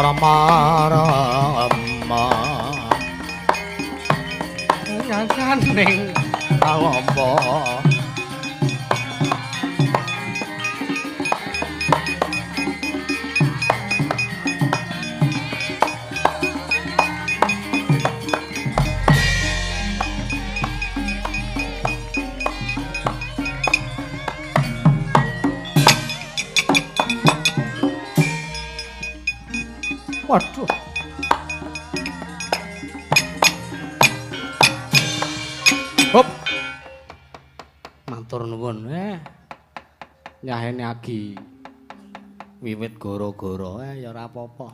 Rama Rama nyasaning kalamba. Waduh. Hop. Matur nuwun. Nyahene agi wiwit goro-goro ya ora apa-apa.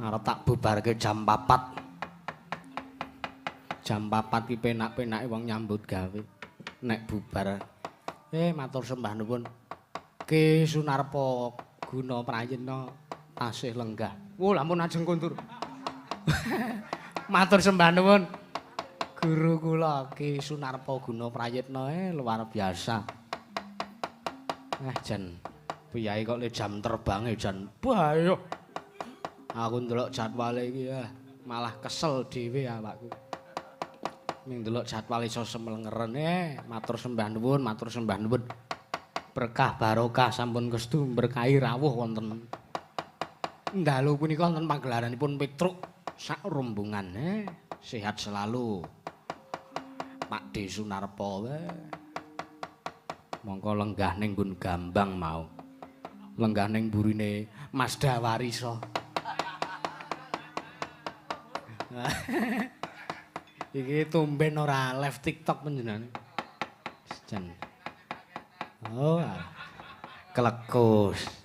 Arep tak bubarke jam 4. Jam 4 ki penak-penake wong nyambut gawe. Nek bubar matur sembah nuwun. Ki Sunarpa Guna Prayitna tasih lenggah. Wo lampun ajeng kondur. Matur sembah nuwun. Guru kula Ki Sunarpa Guna Prayitna luar biasa. Jan piyai kok le jam terbange jan bahaya. Aku ndelok jadwale iki malah kesel dhewe awakku. Ning ndelok jadwal iso semelengeren matur sembah nuwun, matur sembah nuwun. Berkah barokah sampun kestu berkahi rawuh wonten dalu punika wonten pagelaranipun Petruk sak rombongan. Sehat selalu Pak D Sunarpa. Mongko lenggah ning nggon Gambang mau. Lenggah ning burine Mazda Warisa. Iki tumben ora live TikTok panjenengane. Jan. Oh, klekus.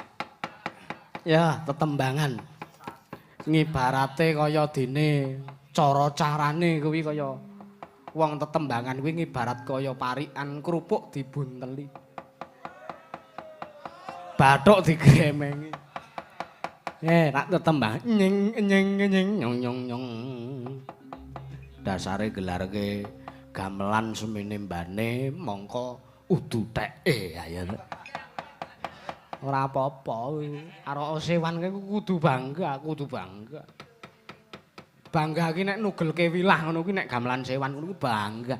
Ya, tetembangan. Ngibarate kaya dene cara-carane kuwi kaya wong tetembangan kuwi ngibarat kaya parikan kerupuk dibunteli. Bathuk digremengi. Rak tetembang nying nying nying nyong nyong nyong. Dasare gelarke gamelan semene mbane mongko udu teke ayo. Ora apa-apa, arek sewan kuwi kudu bangga, kudu bangga. Bangga ki nek nugelke wilah ngono kuwi nek gamelan sewan ngono kuwi bangga.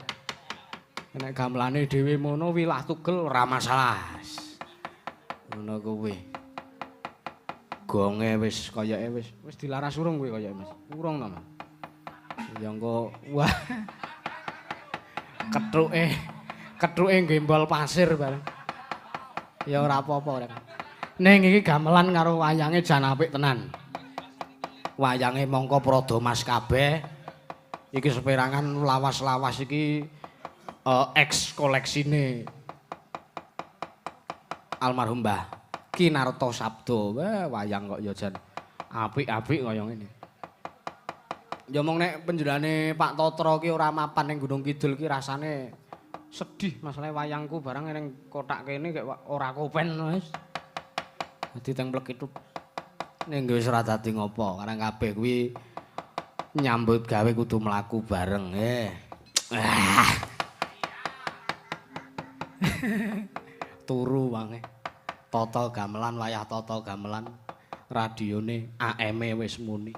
Nek gamelane dhewe mono wilah tugel ora masalah. Ngono kuwi. Gonge wis kayake wis dilaras urung kuwi kayake Mas. Urung ta, Mas? Ya engko wah. Kethuke gembol pasir bareng. Ya ora apa-apa ora. Ning iki gamelan karo wayange jan apik tenan. Wayange mongko Prada Mas kabeh. Iki seperangan lawas-lawas iki ex koleksine almarhum Mbah Kinarto Sabdo. Wah, wayang kok ya jan apik-apik kaya ngene. Ya mong nek penjenengane Pak Tatra ki ora mapan ning Gunung Kidul ki rasane sedih, masalahe wayangku barang ning kothak kene kek ora kopen wis. Dadi teng plekitut. Ning wis ora dadi ngopo, karang kabeh kuwi nyambut gawe kudu mlaku bareng. Turu wange. Tata gamelan wayah tata gamelan radione AM-e wis muni.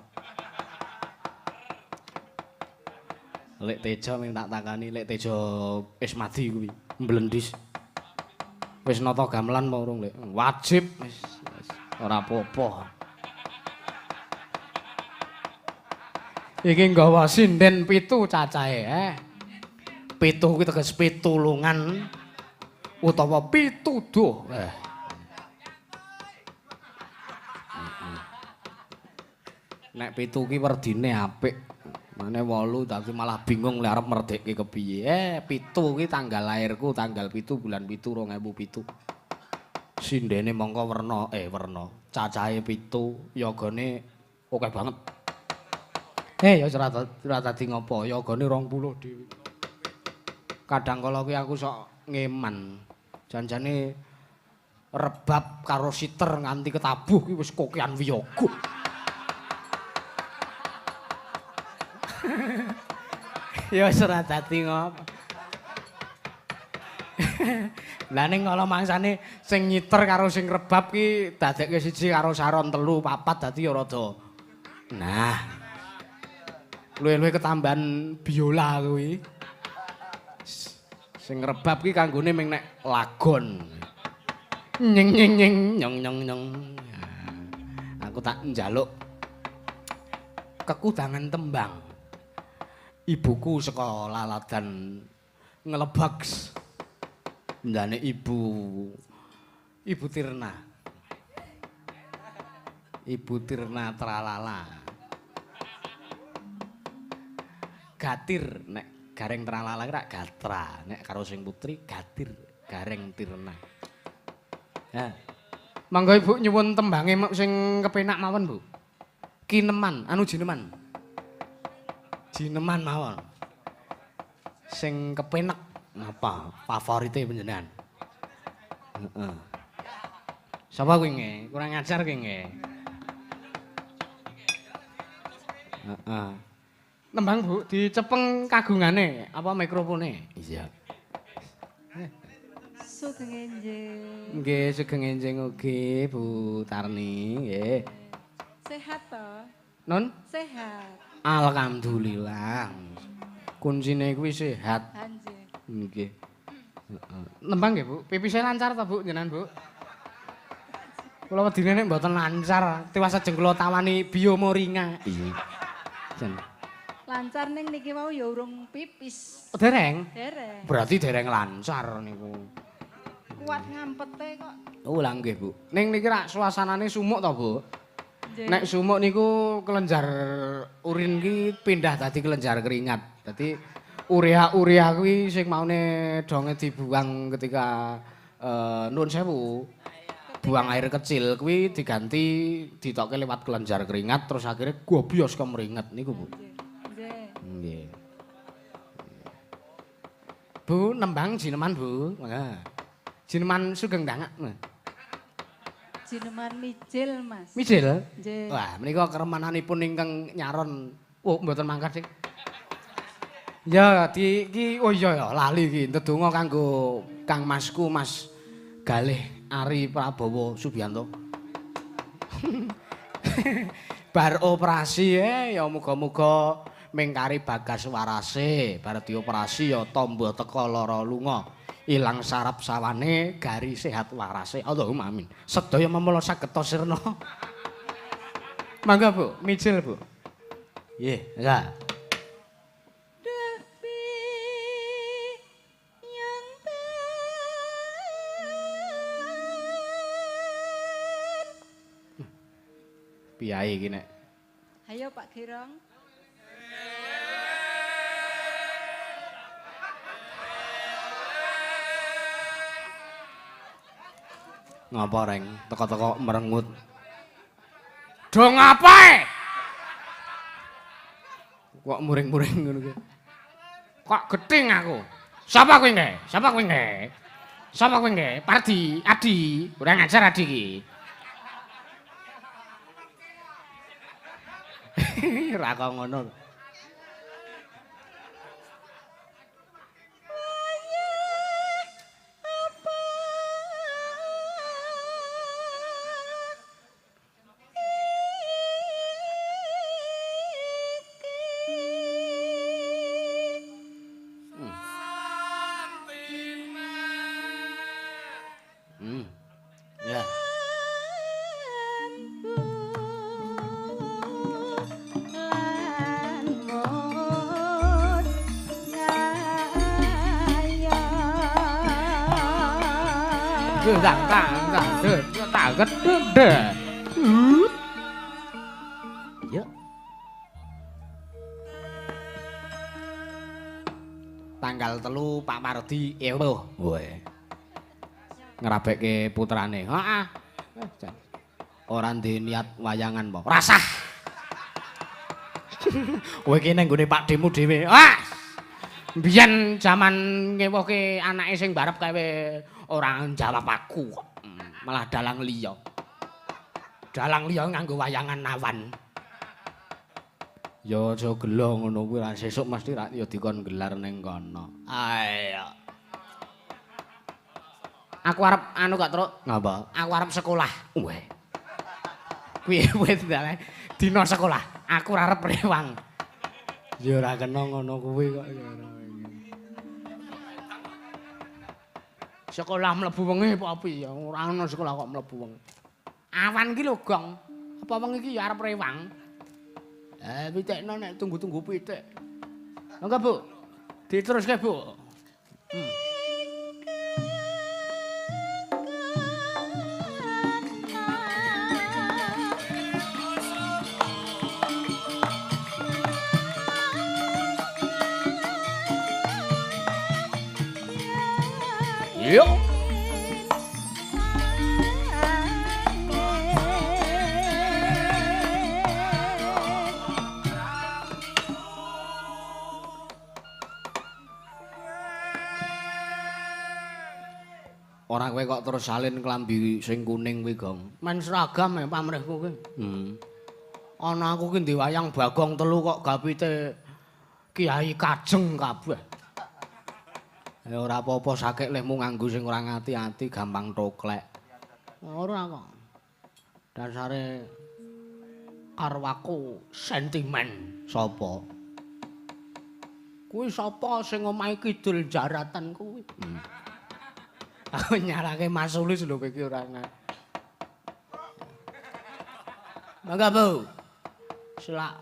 Lek Tejo ming tak takani, Lek Tejo Ismadi kuwi mblendis. Wis nata gamelan apa urung, Lek? Wajib wis ora apa-apa. Iki nggawa sinden 7 cacahe, 7 kuwi teges pitulungan utawa pituduh. Nek 7 ki werdine apik. Mane 8 dadi malah bingung lek arep merdekke kepiye. 7 ki tanggal lahirku, tanggal 7 bulan 7 2007. Sindene mongko werna werna. Cacahe 7, yogane akeh banget. Ya ora dadi ngopo, yogane 20 dhewe. Kadang kala kuwi aku sok ngeman. Janjane rebab karo siter nganti ketabuh kuwi wis kokean wiyaga. Ya wis ora dadi ngopo. Lah ning kala mangsane sing nyiter karo sing rebab ki dadekke siji karo saron 3 4 dadi ya rada. Nah. Luwih-luwih ketambahan biola kuwi. Sing rebab ki kanggone ming nek lagon. Nyeng nyeng nyeng nyong nyong nyong. Aku tak njaluk kekudangan tembang. Ibuku saka Laladan ngelebak ndane Ibu Tirna. Ibu Tirna Tralala. Gatir nek Gareng Tralala ki rak gatra, nek karo sing putri Gatir Gareng Tirna. Ha. Monggo Ibu nyuwun tembange sing kepenak mawon, Bu. Kineman, anu jineman. Jineman mawon. Sing kepenak napa favorite panjenengan? Heeh. Sapa kuwi nge? Kurang ajar kuwi nge. Heeh. Nembang Bu, dicepeng kagungane apa mikrofone? Iya. Sugeng enjing. Nggih, sugeng enjing ugi Bu Tarni, nggih. Sehat to? Nun? Sehat. Alhamdulillah. Kuncine kuwi sehat. Nggih. Nggih. Heeh. Nembang nggih, Bu. Pipise lancar to, Bu, jenengan, Bu? Kula wedine nek mboten lancar, tiwas ajeng kula tawani biomoringa. Iya. Jan. Lancar ning niki wau ya urung pipis. Oh, dereng? Dereng. Berarti dereng lancar niku. Kuat ngampete kok. Oh, lha nggih, Bu. Ning niki rak suasanane sumuk to, Bu? Nek sumuk niku kelenjar urin ki pindah dadi kelenjar keringat. Dadi urea-urea kuwi sing maune donge dibuang ketika nuwun sewu, buang air kecil kuwi diganti ditokke lewat kelenjar keringat terus akhirnya gobios kemringet niku, Bu. Nggih. Bu nembang jineman, Bu. Mangga. Jineman sugeng dangak. Jineman mijil, Mas. Mijil? Nggih. Wah, menika keremananipun ingkang nyaron. Oh, mboten mangkat sih. Ya, di iki oh iya ya lali iki ndedonga kanggo Kang Masku Mas Galih Ari Prabowo Subianto. Bar operasi ya muga-muga mingkari bagas warase, bar dioperasi ya tamba teka lara lunga, ilang sarap sawane, gari sehat warase. Allahumma amin. Sedaya memela sageta sirna. Mangga Bu, mijil Bu. Nggih, ya. Piye iki nek? Ayo Pak Girong. Ngapa reng? Teko-teko merengut. Do ngapae? Kok muring-muring ngono kuwi. Kok gething aku. Sapa kuwi nge? Sapa kuwi nge? Sapa kuwi nge? Pardi, Adi, kurang ajar Adi iki. Ra kok ngono. Ya. Yuk. Tanggal 3 Pak Mardi ewuh. Woe. Ngrabekke putrane. Heeh. Ora ndek niat wayangan po. Rasah. Kowe iki ning nggone Pak Demu dhewe. Ah. Biyen jaman ngewuhke anake sing barep kae ora jawab aku kok. Malah dalang liya. Dalang liya nganggo wayangan awan. Ya aja gelo ngono kuwi ra sesuk mesti ra ya dikon gelar ning kono. Ayo. Aku arep anu kok, Truk. Ngapa? Aku arep sekolah. Weh. Kuwi wis dina sekolah. Aku ora arep rewang. Ya ora kena ngono kuwi kok ya ora. Sekolah mlebu wengi apa piye? Ora ana sekolah kok mlebu wengi. Awan ki lho, Gong. Apa wengi iki ya arep rewang? Pitikno nek tunggu-tunggu pitik. Monggo, Bu. Diteruske, Bu. Yo. Ora kowe kok terus salin klambi sing kuning kuwi, Gong. Men seragam ya pamrihku kuwi. Ana aku ki ndek wayang Bagong telu kok gapite Kiai Kajeng kabeh. Ya ora apa-apa sakit lehmu nganggo sing ora ngati-ati gampang toklek. Ora kok. Dasare karwaku sentimen. Sapa? Kuwi sapa sing omahe kidul jaratan kuwi? Aku nyarake Mas Sulis lho kowe iki ora ngerti. Mangga, Bu. Selak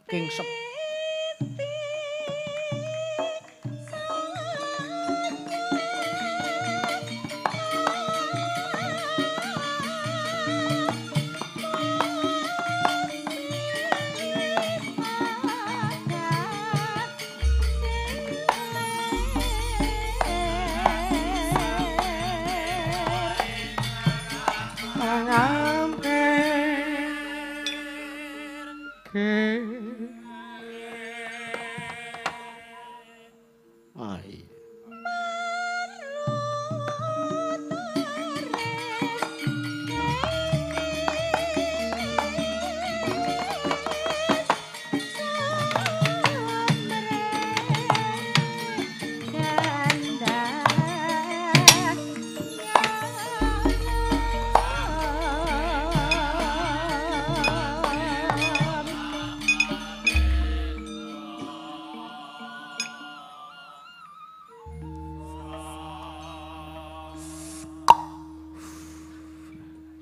kingsep.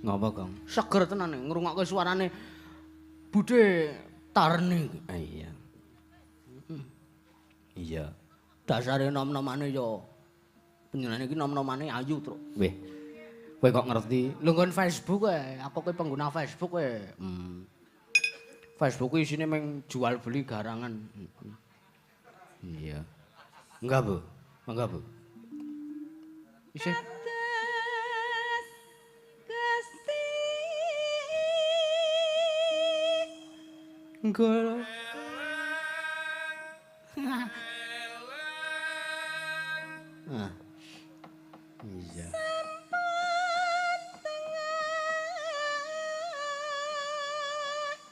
Ngapa, Kang? Seger tenan ngrungokke suarane Budhe Tarni. Iya. Iya. Dasare nom-nomane ya panjenengane iki nom-nomane ayu, Truk. Weh. Kowe kok ngerti? Lho nggon Facebook ae, aku kuwi pengguna Facebook kowe. Facebook isine mung jual beli garangan. Iya. Enggak, Bu. Enggak, Bu. Isih Enggak. Ah. Iya.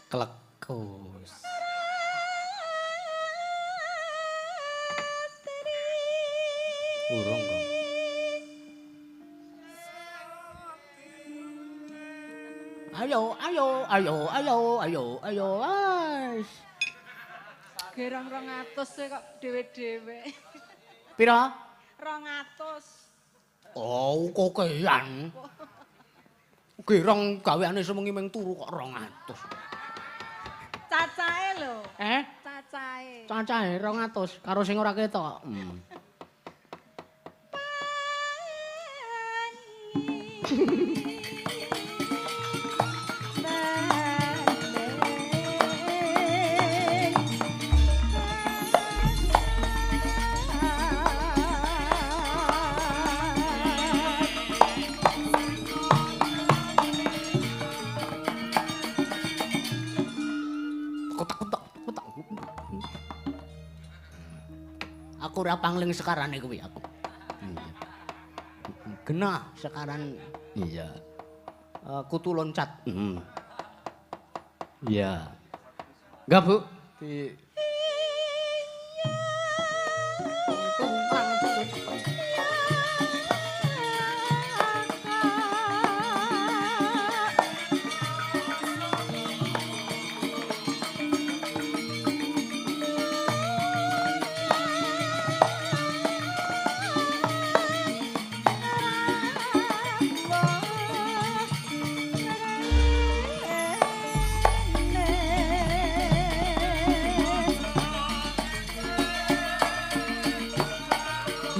Klekus. Urung kok. Ayo, ayo, ayo, ayo, ayo, ayo, wes. Gerong 200 kok dhewe-dhewe. Pira? 200. Oh, kokean. Gerong gaweane sewengi mung turu kok 200. Cacahe lho. Eh? Cacahe. Cacahe 200 karo sing ora ketok. Aku ora pangling sekarane kuwi aku. Iya. Genah sekaran. Iya. Kutu loncat. Iya. Enggak, Bu. Di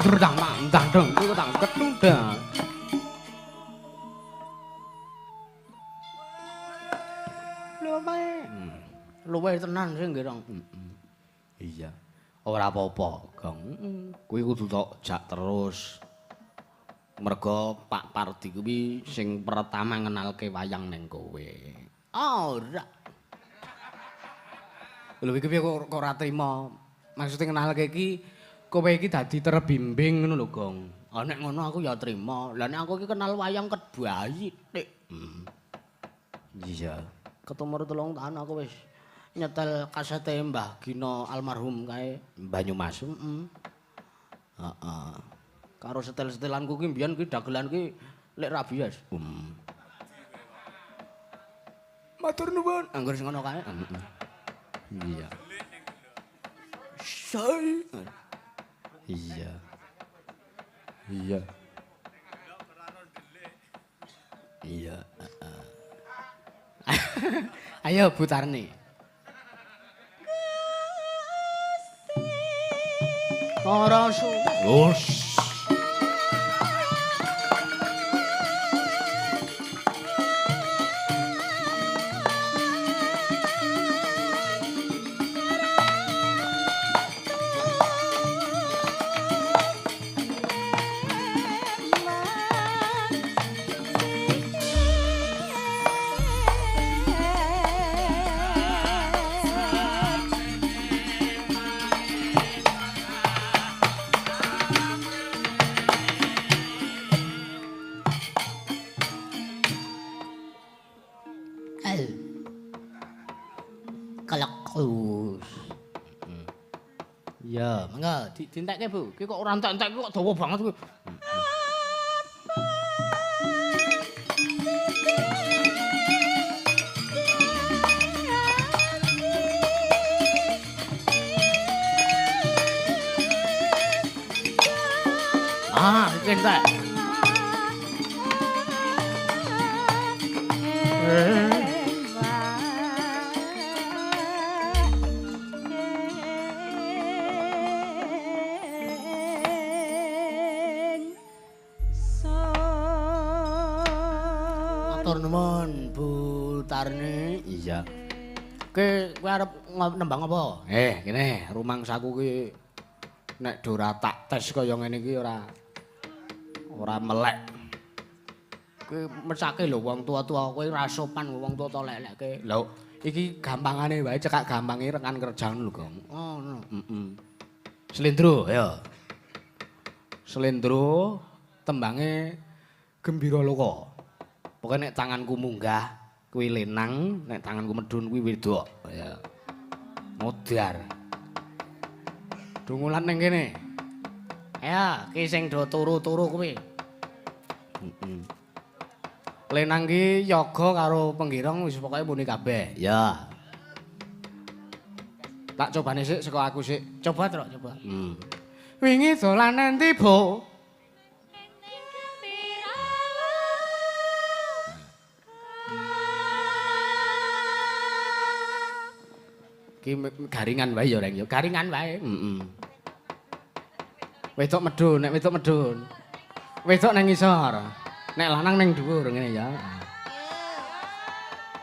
Derdang dang dang dang ketundang. Luwe. Luwe tenan sing nggih, Rong. Iya. Ora apa-apa, Gong. Kuwi kudu tok jak terus. Mergo Pak Pardi kuwi sing pertama ngenalke wayang ning kowe. Ora. Lho iki piye kok ora trima? Maksude ngenalke iki kowe iki dadi terbimbing ngono lho, Gong. Ah nek ngono aku ya trima. Lah nek aku iki kenal wayang ket bayi, Dik. Iya. Ketumur 3 tahun aku wis nyetel kasete Mbah Gino almarhum kae Banyumas. Heeh. Heeh. Karo setel-setelanku ki mbiyen ki dagelan ki lek ra bias. Matur nuwun. Angger sing ngono kae. Iya. Say. Iya. Iya. Iya. Ayo Bu Tarni. Ora su. Wes. Ya, mangga dientekke, Bu. Ki kok ora entek-entek kok dawa banget kuwi. Ah, iki entek. Matur nuwun Bu Tarni. Iya. Ki kowe arep nembang apa? Kene rumangsaku ki nek ora tak tes kaya ngene iki ora melek. Kowe mesake lho wong tua-tua kowe ora sopan wong tua-tua lek-lekke. Lho, iki gampangane wae cekak gampange rekan kerjaan lho, Gong. Oh, ngono. Heeh. Slendro, ya. Slendro tembange Gembira Loka. Pokoke nek tanganku munggah kuwi lenang, nek tanganku medhun kuwi wedok. Ya. Modar. Dungulan ning kene. Ya, ki sing do turu-turu kuwi. Heeh. Lenang ki yoga karo penggirong wis pokoke muni kabeh. Ya. Tak cobane sik saka aku sik. Coba, Truk, coba. Wingi dolan endi, Bu? Ki garingan wae ya, Reng ya. Garingan wae. Heeh. Wedok medhun, nek wedok medhun. Wedok nang ngisor. Nek lanang ning dhuwur ngene ya.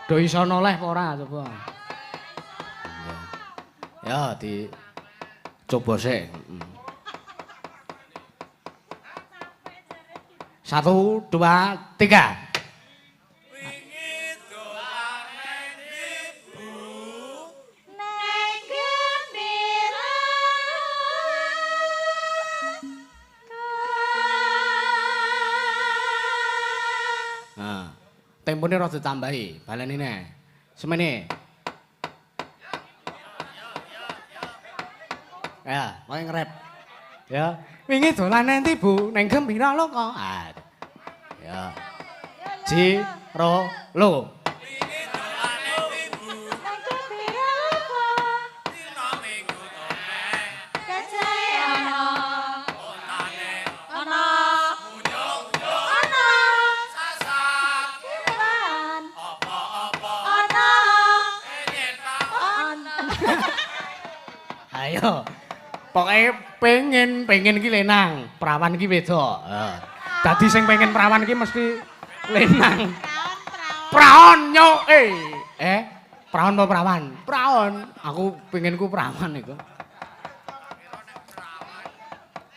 Do iso noleh apa ora coba. Ya di coba sik. 1 2 3. Tempone rada ditambahi, baleni neh. Semene. Ya, pokoke ngrep. Ya, wingi dolan endi, Bu? Neng Gembira Loka. Ah. Ya. Ji ro lo. Wingi dolan endi, Bu? Neng Gembira Loka. Dina Minggu toneh. Gajahe ana. Ontane ana. Munyuk-munyuk. Ana. Sasar. Kewan. Apa-apa. Ana. Enyen ta. Ana. Ayo. Pokoke pengen, pengen ki lenang, perawan ki wedok. Heeh. Dadi sing pengen perawan ki mesti lenang. Praon nyok eh. Eh, praon apa perawan? Praon. Aku penginku perawan iku.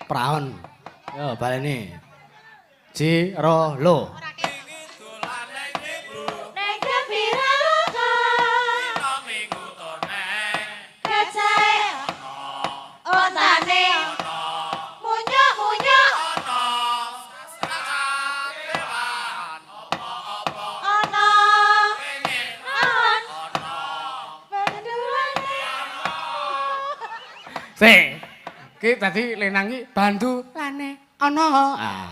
Praon. Yo baleni. Ji ro lo. Neng gembira loka. Gajahe ontane. Munyuk-munyuk. Ana. Praon. Bandulane. Sik. Ki dadi lenang ki bandulane ana. Ah.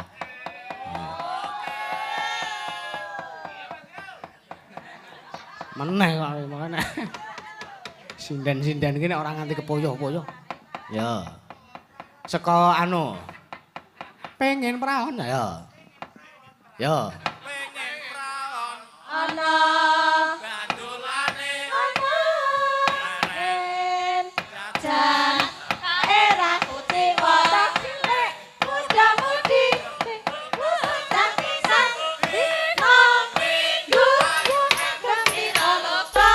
Meneh kok makane. Sinden-sinden ki nek ora nganti kepoyoh-poyoh. Ya. Saka anu. Pengen praon ya. Ya. Pengen praon Ana. bandulane Ana. En jan era kuciwa cilik muda-mudi bocah pisan dina minggu gembira loka.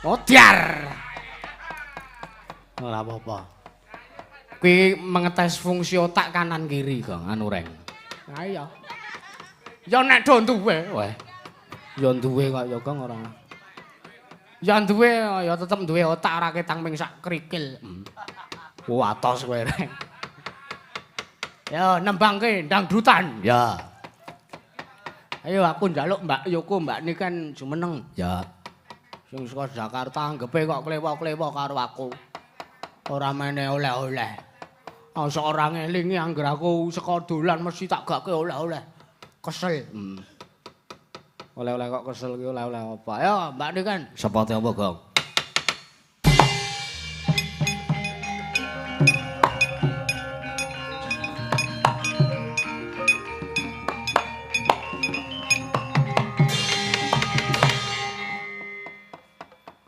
Odiar. Ora apa-apa. Kuwi mengetes fungsi otak kanan kiri, Gong, anu reng. Ha iya. Ya nek do duwe, weh. Ya duwe kok ya Gong ora. Ya duwe ya tetep duwe otak ora ketang ping sak krikil. Wah, atos kowe reng. Ya nembangke dangdutan. Ya. Ayo aku njaluk Mbak Yoko, Mbak Niken jumeneng. Ya. Sing saka Jakarta anggepe kok klewo-klewo karo aku. Ora mene oleh-oleh. Masa ora ngelingi angger aku saka dolan mesti tak gake oleh-oleh. Kesel. Oleh-oleh kok kesel ki oleh-oleh apa? Ayo Mbak Niken. Sepote apa, Gong?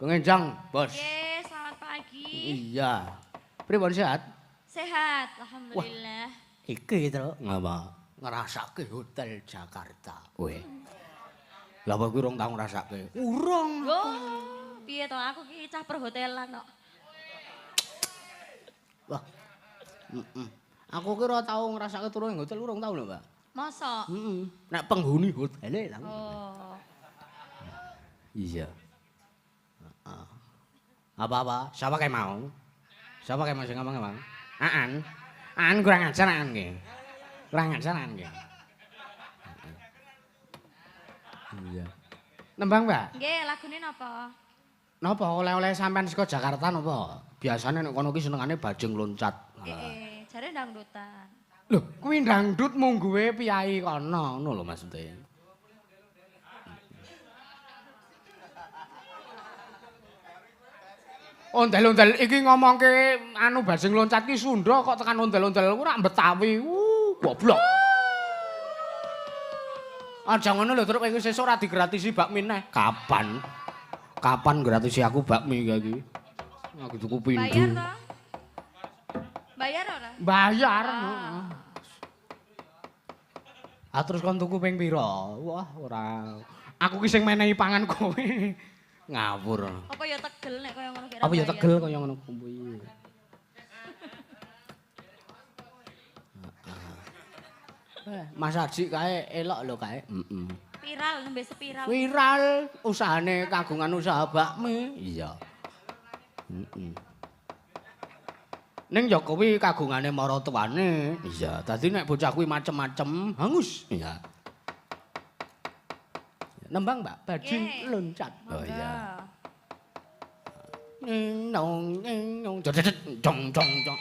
Genjang, Bos. Oke, selamat pagi. Iya. Pripun sehat? Sehat, alhamdulillah. Iki to ngapa? Ngrasake Hotel Jakarta. Weh. Lah apa kuwi urung tau ngrasake? Urung. Loh, piye to aku ki cah perhotelan kok. Wah. Heeh. Aku ki ora tau ngrasake turu ing hotel urung tau lho, Mbak. Mosok? Heeh. Nek penghuni hotele tau. Oh. Iya. Heeh. Apa-apa? Siapa kayak mau? Siapa kayak mau sing ngomong emang? Aan. Aan kurang ajar Aan ki. Kurang ajar Aan ki. Iya. Nembang, Mbak? Nggih, lagune napa? Napa oleh-oleh sampean saka Jakarta napa? Biasane nek kono ki senengane bajing loncat. Heeh, jare dangdutan. Lho, kuwi dangdut mungguwe piyai kono, ngono lho maksude. Ondel-ondel iki ngomongke anu bajing loncat ki Sunda kok tekan ondel-ondel ku rak Betawi. Goblok. Aja ngono lho, Truk, kowe sesuk ora digratisi bakmi neh. Kapan? Kapan gratisi aku bakmi iki? Aku tuku pindho. Bayar to? Bayar ora? Bayar. Ah. Ah terus kon tuku ping pira? Wah, ora. Aku ki sing menehi pangan kowe. Ngawur. Apa ya tegel nek kaya ngono kira. Apa ya tegel kaya ngono kuwi. Mas Aji kae elok lho kae. Heeh. Viral nembe sepiral. Viral usahane kagungan usaha bakmi. Iya. Heeh. Ning ya kuwi kagungane maratuwane. Iya, dadi nek bocah kuwi macem-macem hangus. Iya. Nembang, Mbak, bajing loncat. Oh iya. Ning nong ning nong jong jong jong.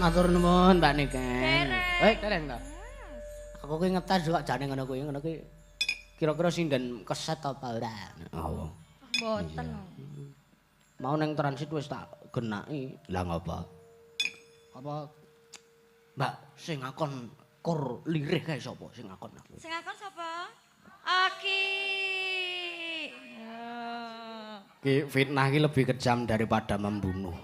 Matur nuwun Mbak Niken. Dereng. Eh, dereng ta. Aku ki ngetes kok jane ngono kuwi, ngono kuwi. Kira-kira sinden keset apa ora? Oh. Mboten. Mau neng transit wis tak genaki. Lah ngapa? Apa Mbak sing ngakon kur lirih kae sapa sing ngakon aku? Sing ngakon sapa? Aki. Ya. Ki fitnah ki lebih kejam daripada membunuh.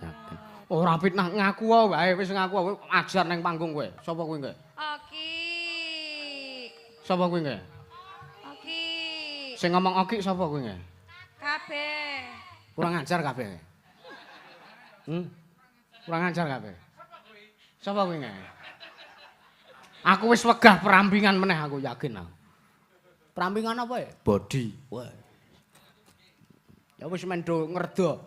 Yakin. Ora fitnah ngaku wae wis ngaku wae ajar neng panggung kowe. Sapa kowe kowe? Aki. Sapa kowe kowe? Aki. Sing ngomong Oki sapa kowe kowe? Kabeh. Kurang ajar kabeh. Kurang ajar kabeh. Sapa kowe kowe? Aku wis wegah perampingan meneh aku yakin aku. Perampingan apa ya? Body. Wah. Ya wis mendo ngerdo.